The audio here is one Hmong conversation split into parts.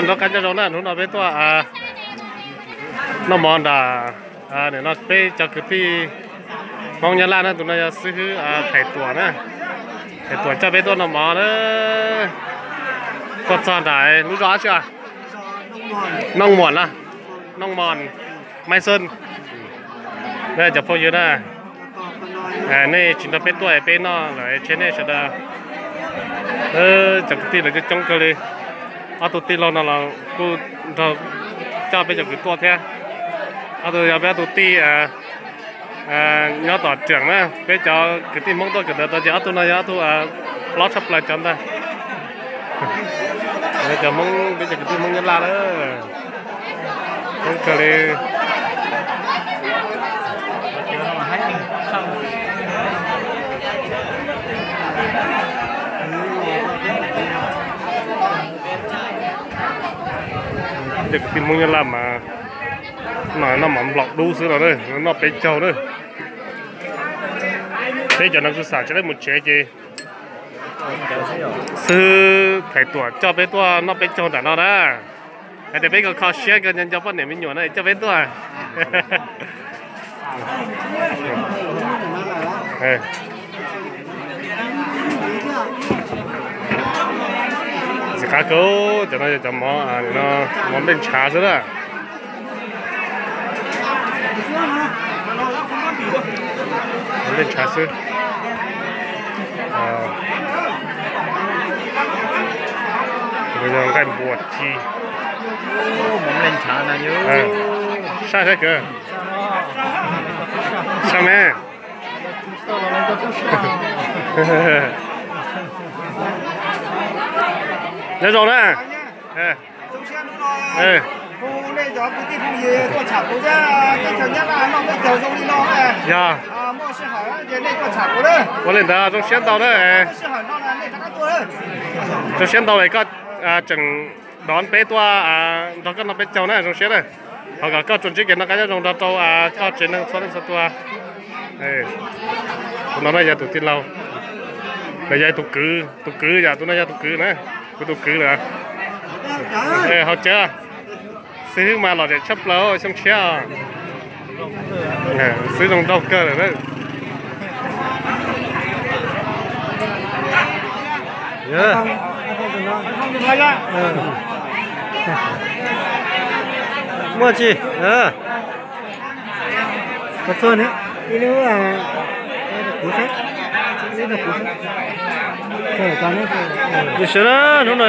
Nrog qab nyob zoo na, hnub no peb tuaj noj mov nram, nim no peb cov kwv tij Hmoob Nyab Laj na, tus no yog xib hwb Thaiv Tuam na. Thaiv Tuam coj peb tuaj noj mov na. Tuaj txog nram lub zos dab tsi? Noo Muam na, Noo Mos, Maiv Xeeb. Cov phooj ywg na, nej tsis nrog peb tuaj peb noj lawm, tseg nej sawv daws. Cov kwv tij lawv coob coob kawg li. Ob tug tij laug no los kuj nrog coj peb cov kwv tuaj thiab. Ob tug yog peb ob tug tij nyob tom Riam na, peb cov kwv tij Hmoob tuaj kawm ntawv tau ces ob tug no yog ob tug hlob tshaj plaws cov ntag. Cov Hmoob, peb cov kwv tij Hmoob Nyab Laj na, coob kawg li. Cov kwv tij Hmoob Nyab Laj mas noj mov nplaum dub xwb los na, noj peb caug na. Peb cov no kuj xam tsis tau mus tsev ces xib hwb Thaiv Tuam coj peb tuaj noj peb caug nram no na. Hais tias peb kho kho siab kawg, nco nco poj niam me nyuam na coj peb tuaj. Txiv qab kawg, cov no yog cov mov, mov nplej ntshav xwb na. Nplej ntshav xwb. Yog nqaij npua ci. Sab sab kawg. Sab me. Nyob zoo na. Yog. Ua li ntawd zoo siab ntau na. Zoo siab ntau es koj tseem đón peb tuaj nrog koj noj peb caug na, zoo siab na. Thov kom koj tsuas ntsib kev noj qab nyob zoo nrog rau koj tsev neeg txhua leej txhua tus. Tus no na yog tus tij laug, los yog tus kwv, tus kwv yom, tus no yog tus kwv na, kuv tus kwv lawm. Haus cawv, xib hwb mas lom zem tshaj plaws xyoo tshiab. Xib hwb zoo nraug kawg lawm na. Muaj tsi? Tus sawv na, hnub no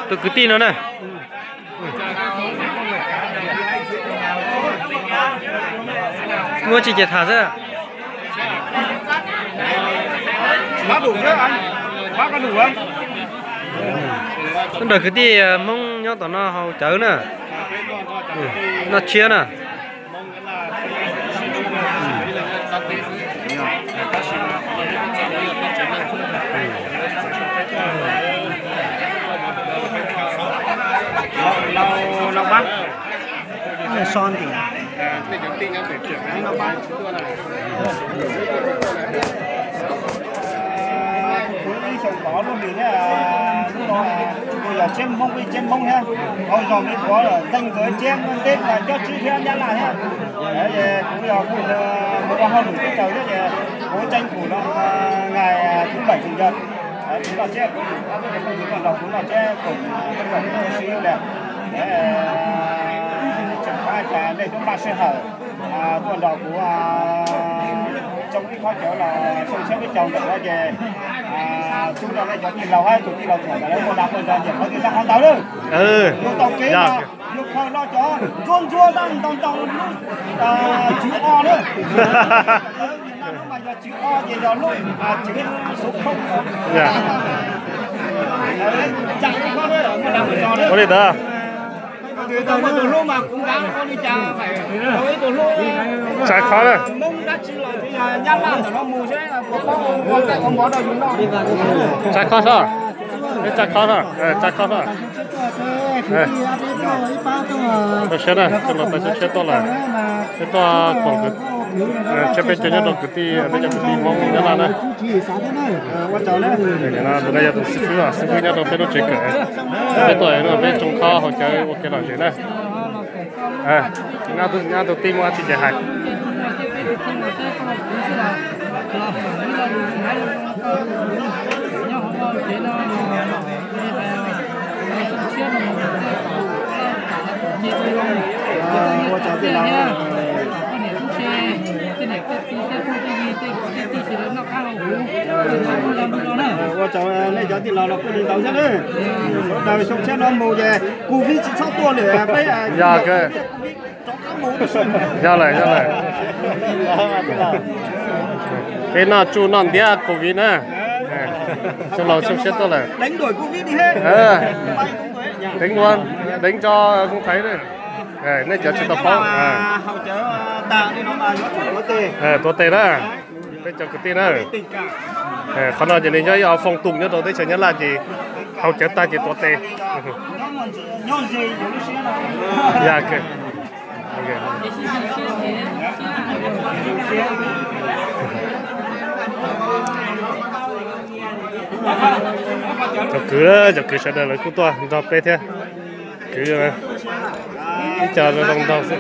tus kwv tij no na. Muaj tsi ces tham xwb. Sawv daws kwv tij Hmoob nyob tom no haus cawv na, noj tshiab na. Kuv ib xyoos tod lub npe thiab, lub no kuv yog Tsiab Hmoob, ib Tsiab Hmoob thiab, hauv zos me duav lawm, teej ntxuav Tsiab Hmoob teb cob tsib thiab Nyab Laj thiab. Kuv yog kuj mus ua hauj lwm teb chaws thiab ces kuv tseem kuj no, ngày thứ bảy chủ nhật, kuv noj tsiab, kuv nrog kuv noj tsiab koom, tseem pab cas nej twb npaj sij hawm tuaj nrog kuv tsoo ib khob cawv los xyoo tshiab peb caug ntawm no ces txhua tus nej cov tij laug hab tus tij laug tuam ntawd lawv muaj dag muaj zog nyiam qhov twg tau qhov ntawd lawm. Yus tau kev los yus khaws los cov ntsuab ntsuab tab ntau ntau lub tswv o na. Mas yog tswv o ces yog lub tswv xuv khoob. Ua li ntawd. Tsav khob na. Tsav khob soj. Tsav khob soj. Tsav khob soj. Rau siab na, coj los tau siab tuaj lawm. Peb tuaj koom kwv Tseb peb cov nyob rau kwv tij, peb cov kwv tij Hmoob nyob no na. Tus no yog tus xib fwb, xib fwb nyob rau peb lub tsev kawm. Peb tuaj no peb tsoo khob haus cawv ua kev lom zem na. Nyob tus tij muaj dab tsi ces hais. Ua tsaug nej cov tij laug los kuj li ntawd thiab na. Sawv daws xyoo tshiab no mus ces covid tsis txhob tuaj lawm peb. Yog lawm, yog lawm. Peb noj tsuj noj ntiab covid na. Xyoo laus xyoo tshiab tuaj lawm. Deev ua, deev tso koob qhais na. Nej cov tsis tau paub. Tuav tes na. Peb cov kwv tij na. Qhov no ces nws nyob ib ob fooj tus nyob rau teb chaws Nyab Laj ces haus cawv tag ces tuav tes. Cov kwv, cov kwv sawv daws lawv kuj tuaj nrog peb thiab. Kwv, ib co zoo nraug xwb.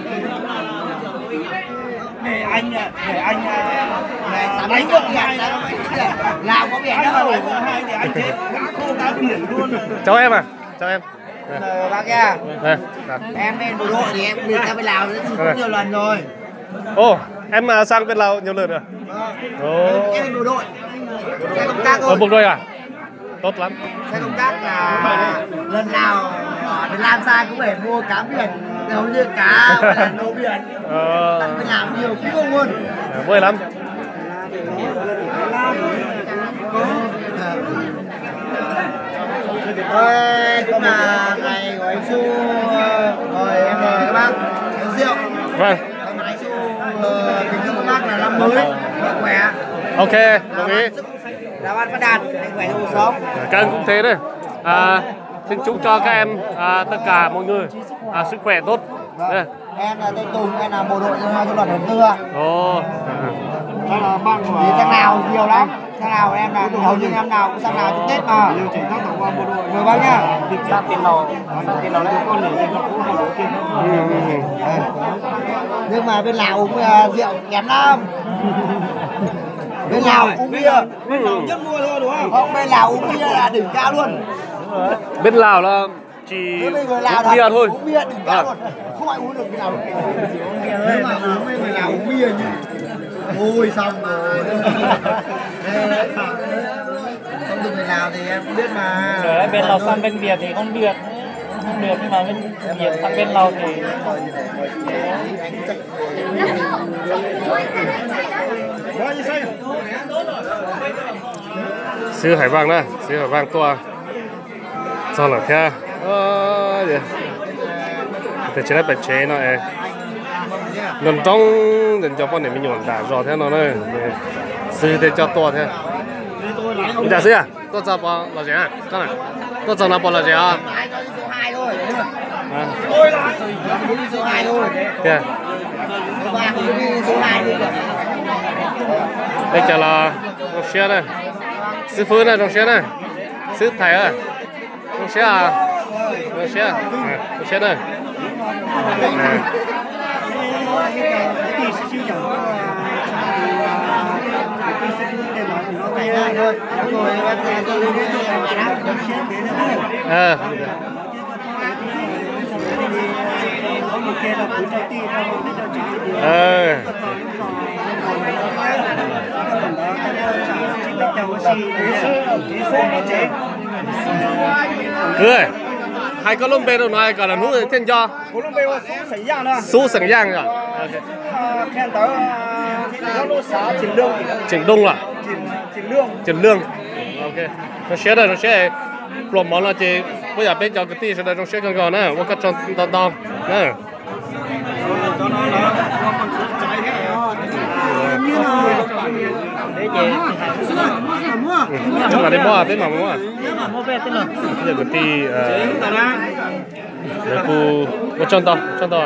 Chào em à, chào em. Bác nha. Em bên bộ đội thì em đi ra bên Lào cũng nhiều lần rồi. Ồ, em à, sang bên Lào nhiều lần rồi. Ồ. Em bên bộ đội. Xe công tác thôi. Ở bộ đội à? Tốt lắm. Xe công tác là lần nào ở Việt Nam sang cũng phải mua cá biển, hầu như cá và là nấu biển. Ờ. Tận Việt Nam nhiều kinh khủng luôn. À, vui lắm. Ơi, cũng là ngày của anh Su, rồi em mời các bác uống rượu. Vâng. Em mời anh Su, ờ, kính chúc các bác là năm mới, mạnh khỏe. Ok, đồng ý. Làm ăn phát đạt, mạnh khỏe trong cuộc sống. Các anh cũng thế đấy. À, xin chúc cho các em, à, tất cả mọi người, à, sức khỏe tốt. Vâng. Em là tên Tùng, em làm bộ đội, ờ, du lịch đầu tư ạ. Ồ. Thì tháng nào nhiều lắm. Tháng nào em là hầu như năm nào cũng sang Lào chúc Tết mà. Mời bác nhá. Sang tiền lầu, sang tiền lầu đấy. Ừ, ừ, ừ. Ờ. Nhưng mà bên Lào uống, ờ, rượu kém lắm. Bên Lào uống bia. Không, bên Lào uống bia là đỉnh cao luôn. Bên Lào là chỉ uống bia thôi. Uống bia đỉnh cao luôn. Không ai uống được cái nào luôn. Nếu mà uống với người Lào uống bia nhỉ. Ôi, xong rồi. Không được người Lào thì em không biết mà. Ở bên Lào sang bên Việt thì không được. Không được, nhưng mà bên Việt sang bên Lào thì Xib hwb Hais Vaj na, xib hwb Hais Vaj tuaj txog lawm thiab. Tes tsev lab pem tsev no es nroo nroo, nco poj niam me nyuam nram zos thiab no na. Xib hwb tej coj tuaj thiab. Ua cas xib hwb, tuaj txog pom lom zem, tuaj txog no pom lom zem os? Tiag. Peb cov los zoo siab na. Xib fwb na, zoo siab na. Xib hwb Thais, zoo siab, zoo siab, zoo siab na. Kwv, hais koj lub npe rau no kom lwm hnub thiaj nco. Xub xeem Yaj yom? Tseem Dooj los? Tseem Lwj. Zoo siab na, zoo siab. Pluas mov no ces puab yog peb cov kwv tij sawv daws zoo siab kawg nkaus na, ua koj tsaug ntau ntau na. Mam li muab, peb mam muab. Kwv tij, lawv kuj ua tsaug ntau, tsaug ntau.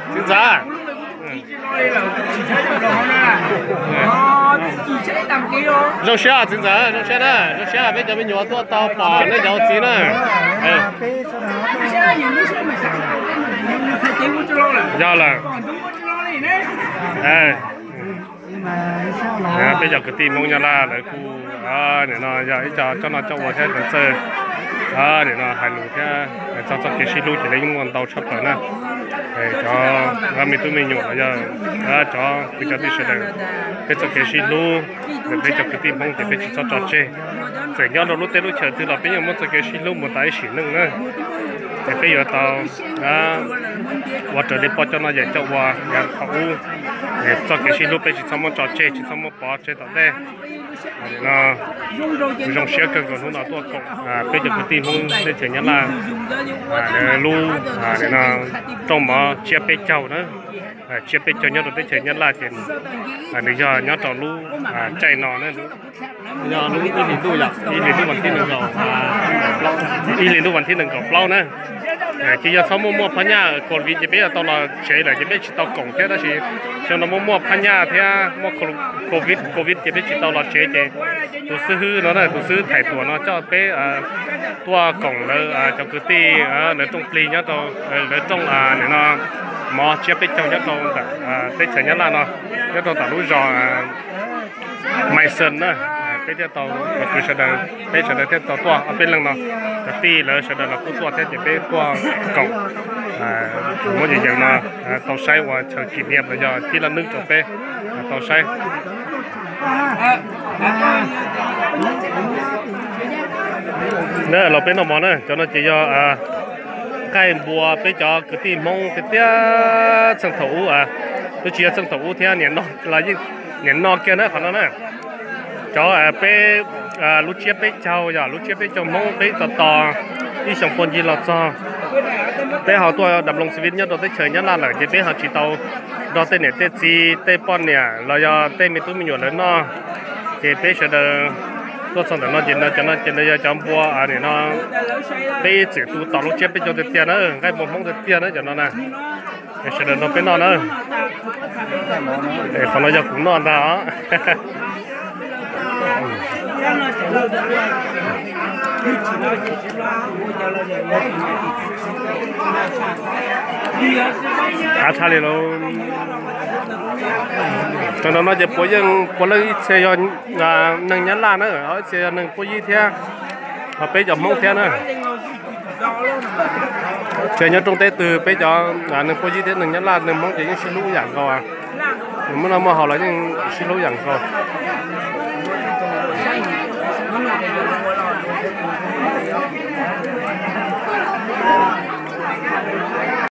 Txiv ntxawm, zoo siab txiv ntxawm, zoo siab na, zoo siab peb cov me nyuam tuaj tau pom nej cov ua txiv na. Yog lawm. Peb cov kwv tij Hmoob Nyab Laj lawv kuj, nim no yog ib co coj noj coj ua thiab txawj, nim no hais lus thiab txog txoj kev sib hlub ces lawv yeej muaj ntau tshaj plaws na. Cov me tub me nyuam los yog cov kwv cov tij sawv daws, peb txoj kev sib hlub, peb cov kwv tij Hmoob ces peb tsis txhob tso tseg. Txawm nyob rau lub teb lub chaws twg los peb yeej muaj txoj kev sib hlub mus tas ib sim neej na. Ces peb yuav tau ua raws li poj coj noj yawm coj ua thaum ub. Txoj kev sib hlub peb tsis txhob muab tso tseg, tsis txhob muab pov tseg tom ntej. No zoo siab kawg nkaus hnub no tuaj koom peb cov kwv tij Hmoob teb chaws Nyab Laj lub rooj mov tsiab peb caug na. Tsiab peb caug nyob rau teb chaws Nyab Laj ces nws yog nyob rau lub caij no na. Yog lub ib hlis ntuj, ib hlis ntuj vas thib nees nkaum, ib hlis ntuj vas thib nees nkaum plaub na. Ces yog txhob muaj muaj phab nyaj covid ces peb yuav tau los tsev lawm ces peb tsis tau koom thiab, tab sis xyoo no muaj muaj phab nyaj thiab muaj covid, covid ces peb tsis tau los tsev ces tus xib hwb no, tus xib hwb Thaiv Tuam no coj peb tuaj koom lawv cov kwv tij lawv rooj plig nyob rau lawv rooj nim no mov tsiab peb caug nyob rau ntawm teb chaws Nyab Laj no, nyob rau tom lub zos Maiv Xees na. Peb thiaj tau, kwv sawv daws, peb sawv daws thiaj tau tuaj ob peb leeg no, cov tij lawv sawv daws los kuj tuaj thiab ces peb tuaj koom muab yawm yawm no tau saib ua chaw kỷ niệm los yog cib laj nub rau peb tau saib. Los peb noj mov na, cov no ces yog nqaij npua peb cov kwv tij Hmoob tiag tiag txheej thaum ub, twb tsis yog txheej thaum ub thiab, niam no los yeej niam no kiag na qhov no na. Cov peb lub tsiab peb caug, yog lub tsiab peb caug Hmoob peb tos tos ib xyoos puag ncig los txog peb ho tuaj dam loos xi vis nyob rau teb chaws Nyab Laj lawm ces peb ho tsis tau nrog tej niam tej txiv tej poj niam los yog tej me tub me nyuam lawv noj. Ces peb sawv daws tuaj txog ntawm no ces no cov no ces yog cov npua nim no peb txwm tu tos lub tsiab peb caug tiag tiag na, nqaij npua Hmoob tiag tiag na cov no na. Sawv daws nrog peb noj na. Qhov no yog kuv noj ntag os. Qab tshaj li lauj. Tam no no ces puav yeej puav leej ib txhia yog neeg Nyab Laj na, ib txhia yog neeg Puab Yib thiab, ho peb cov Hmoob thiab na. Ces nyob rooj teb twg peb cov neeg Puab Yib thiab neeg Nyab Laj neeg Hmoob ces yeej sib hlub yam nkaus. Nws muaj noj muaj haus los yeej sib hlub yam nkaus.